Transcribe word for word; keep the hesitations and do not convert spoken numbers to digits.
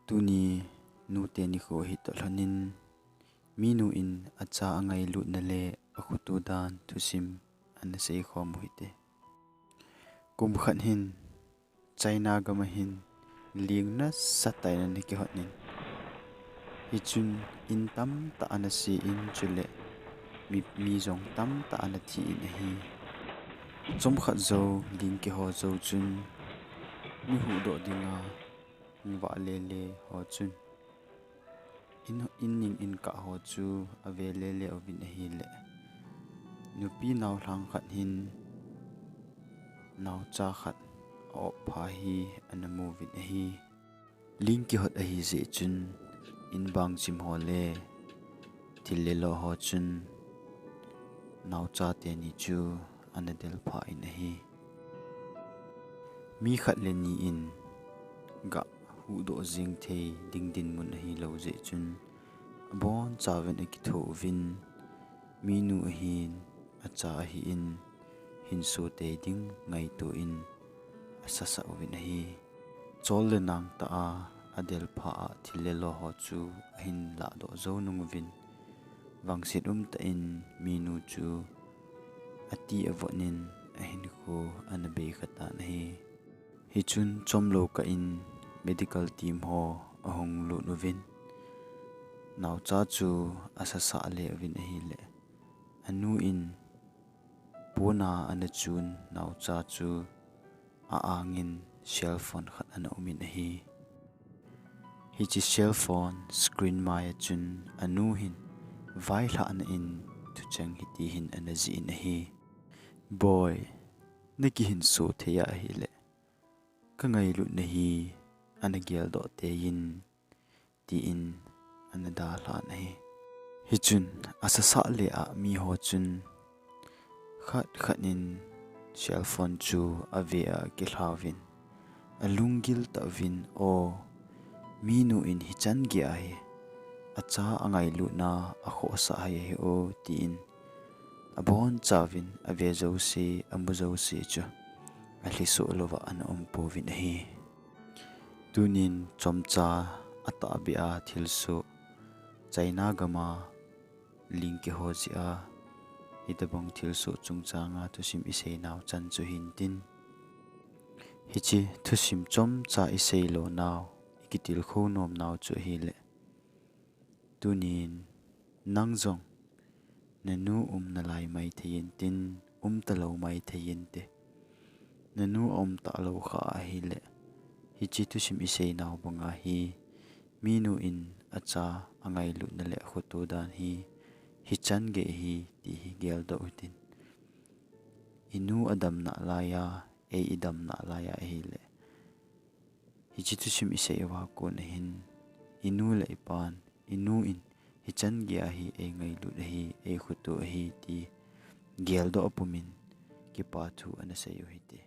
Tuni nute nikho hi toh lhonin, minu in acha angailutna le akhoto dan thusim ana seikhom u hite. Kum khat hin China gam a hin ling nasatah in ana kihot in, hichun in tamtah ana se in, chule mi, mi jong tamtah ana thi in ahi. Chomkhat jou ling kiho jou chun mi huhdoh dinga hung vah lele ho chun in, in ning in kah ho chu ave lele uvin ahile, nupi naolhang khat hin naocha khat a-op pha hi ana mu uvin ahi. Ling kihot ahi jeh chun in bangchim ho le thil le lo ho chun naocha teni chu ana delpha in ahi. Mi khat le ni in ga huhdoh jeng thei ding dinmun ahilou jeh chun, abonchauvin akitho uvin, minu ahin, acha ahin, hinso tei ding ngaito in asasah uvin ahi. Chol le nang tah a adelpha a thil le lo ho chu ahin lahdoh jou nung uvin, vangset umtah in minu chu ati avot in ahinkho ana bei khatan ahi. Hichun chomlou kah in medical team ho ahung lut uvin, naocha chu asasah le uvin ahile, anu in pona ana chun naocha chu a-angin cell phone khat ana umin ahi. Hiche cell phone screen mai a chun anu hin vailhahna in thucheng hiti hin ana jih in ahi. Boi, nakihinso thei ahile, kangailutna hi ana geldoh tei in, tin ana dalhan ahi. Hichun asasah le a miho chun khat khat in cell phone chu ave a akilhauvin, alunggil tauvin, o, minu in hichan geiya hi acha angailutna akhohsah hi ahi o, tin abonchauvin ave jouse, amu jouse chu alhisoh louva ana umpouvin ahi. Tunin chomcha atahbeh a thilsoh, China gam a ling kiho jeh a hitobang thilsoh chungchang a thusim iseinau chan chu hintin, hiche thusim chomcha isei lonau, ikitilkhou nomnau chu ahile, tunin nang jong nanu um nalai maithei intin, um talou maithei inte. Nanu aum talou khah ahile, hiche thusim iseinau banga hi, minu in acha angailutna le akhoto dan hi hichan gei ahi ti hi geldoh utin. Inu adam nalai a, ei idam nalai a ahile, hiche thusim isei uva kon ahin, inu le ipan, inu in hichan geiya hi eingailut ahi, eikhoto ahi ti geldoh pumin kipathu ana sei u hite.